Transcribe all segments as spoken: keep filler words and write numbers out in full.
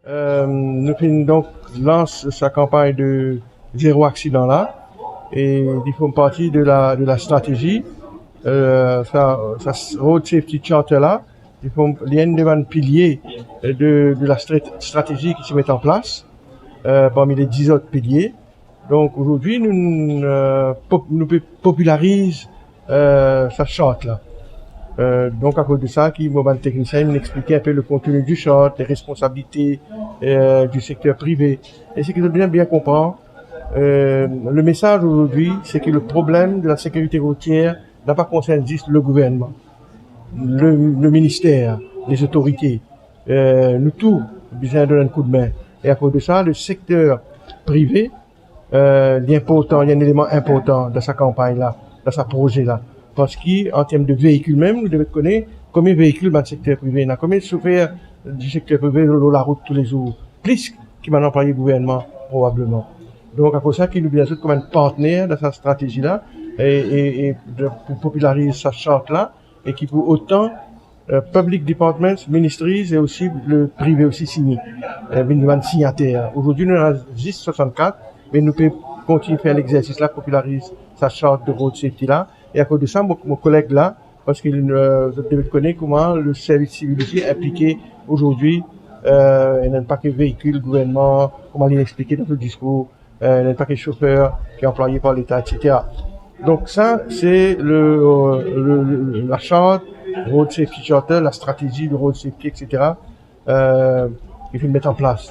Euh, nou finn donk lans sa kanpagn de zero aksidan la, e li form parti de la, de la stratezi, euh, sa, sa Road Safety Charter la, li form, li enn de bann pilie de, de la stra-, stratezi ki ti met an plas, euh, parmi le diz lot pilie. Donk, azordi, nou, euh, pop-, nou pe popilariz, euh, sa chart la. Euh, donk, akoz de sa, ki mo bann teknisien, inn explike inpe le konteni di chart, le responsabilite, euh, di sekter prive. E seki zot bizin bien konpran, euh, le mesaz azordi, se ki le problem de la sekirite routier napa konsern zis le gouvernman, le, le minister, lezotorite. Euh, nou tou bizin donn enn koudmin. E akoz de sa, le sekter prive, euh, li inportan, li enn eleman inportan dan sa kanpagn la, dan sa proze la. Parski, an term de veikil mem, nou devret kone konbien veikil bann sekter prive ena, konbien sofer di sekter prive lor larout toulezour, plis ki bann anplwaye gouvernman, probableman. Donk, akoz sa ki nou bizin zot kouma enn partner dan sa stratezi la, e, e, e de, pou popilariz sa chart la, e ki pou otan, euh, public departments, ministries e osi le prive osi signe, euh, vinn bann signater. Azordi, nou ena zis swasannkat, me nou pe kontign fer legzersis la, popilariz sa chart de road safety la. E akoz de sa, mo, mo koleg la, parski, euh, zot devret kone kouma le servis sivil osi inplike azordi, euh, ena enn pake veikil gouvernman, kouma li explike dan so diskour, euh, enn pake sofer ki anplwaye par Leta, et cetera. Donk sa, se le, euh, le, le, la chart, Road Safety Charter, la stratezi de road safety, et cetera, euh, ki finn met an plas.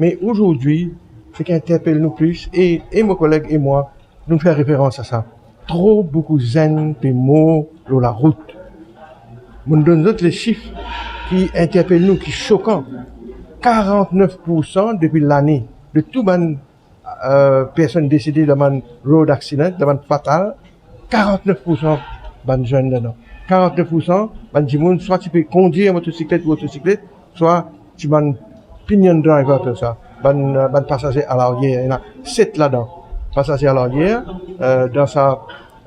Me azordi, seki interpel nou plis, e, e mo koleg e mwa, nou fer referans a sa. Tro boukou zenn pe mor lor larout. Mo donn zot le sif ki interpel nou, ki sokan. Karant-nef poursan depi lane de tou bann, euh, personn desede dan bann road accident, dan bann fatal, karant-nef poursan bann zenn ladan. Karant-nef poursan bann dimoun swa ti pe kondwir motosiklet ou motosiklet, swa ti bann pinion driver, apel sa, bann, euh, bann pasaze alaryer. Ena set ladan, pasaze alaryer, euh, dan sa,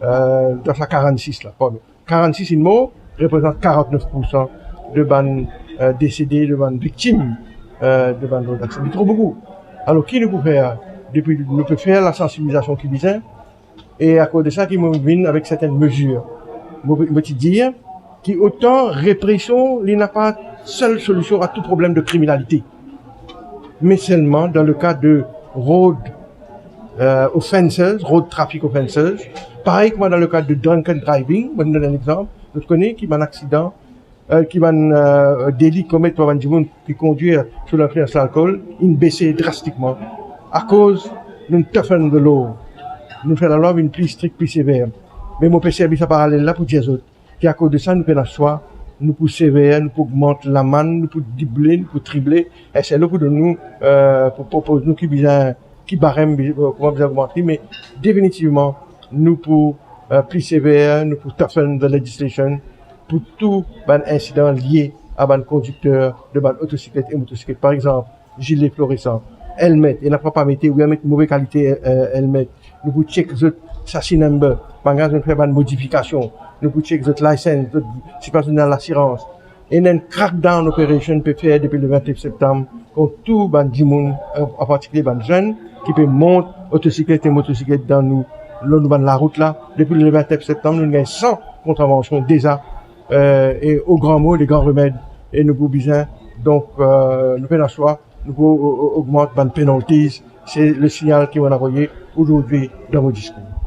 euh, dan sa karant-sis la, pardon. Karant-sis inn mor, reprezant karant-nef poursan de bann, euh, desede, de bann viktim, euh, de bann road accident. Li tro boukou. Alor, ki nou pou fer? Depi nou pe fer lasansibilizasion ki bizin, e akoz de sa ki mo vinn avek sertenn mezir. Mo, mo ti dir ki otan represion, li napa sel solision a tou problem de kriminalite. Me selman dan le ka de road, euh, offenses, road traffic offenses, parey kouma dan le ka de drunken driving, mo donn enn lexanp, nou kone ki bann aksidan, euh, ki bann, euh, deli komet par bann dimoun ki kondwir sou linflians lalkol, inn bese drastikman. Akoz nou toughen the law, nou fer lalwa vinn pli strik, pli sever. Me mo pe servi sa paralel la pou dir zot ki akoz de sa, nou pena swa, nou pou sever, nou pou ogmant lamann, nou pou double, nou pou triple. Enn sel lo pou donn nou, euh, pou propoz nou ki bizin, ki barem, bi-, euh, kouma bizin ogmant li, me definitivman, nou pou, euh, pli sever, nou pou toughen the legislation pou tou bann insidan lie a bann kondikter de bann otosiklet e motosiklet. Par exanp, zile floresan, elmet, ena pa pa mete, oubien met move kalite, euh, elmet. Nou pou check zot chassis number, bann gars zot fer bann modifikasion. Nou pou check zot license, zot, sipa zot ena lasirans. Ena enn crackdown operation pe fer depi le vin-nef septam kont tou bann dimoun, an, an partikilie bann zenn ki pe mont otosiklet e motosiklet dan nou, lor nou bann larout la. Depi le vin-nef septam, nou gagn san kontravansion deza, euh, e o gran mo, le gran remed, e nou pou bizin, donk, euh, nou pena swa, nou pou o-, o-, ogmant bann penalties. Se le signal ki mo avoye azordi dan mo diskour.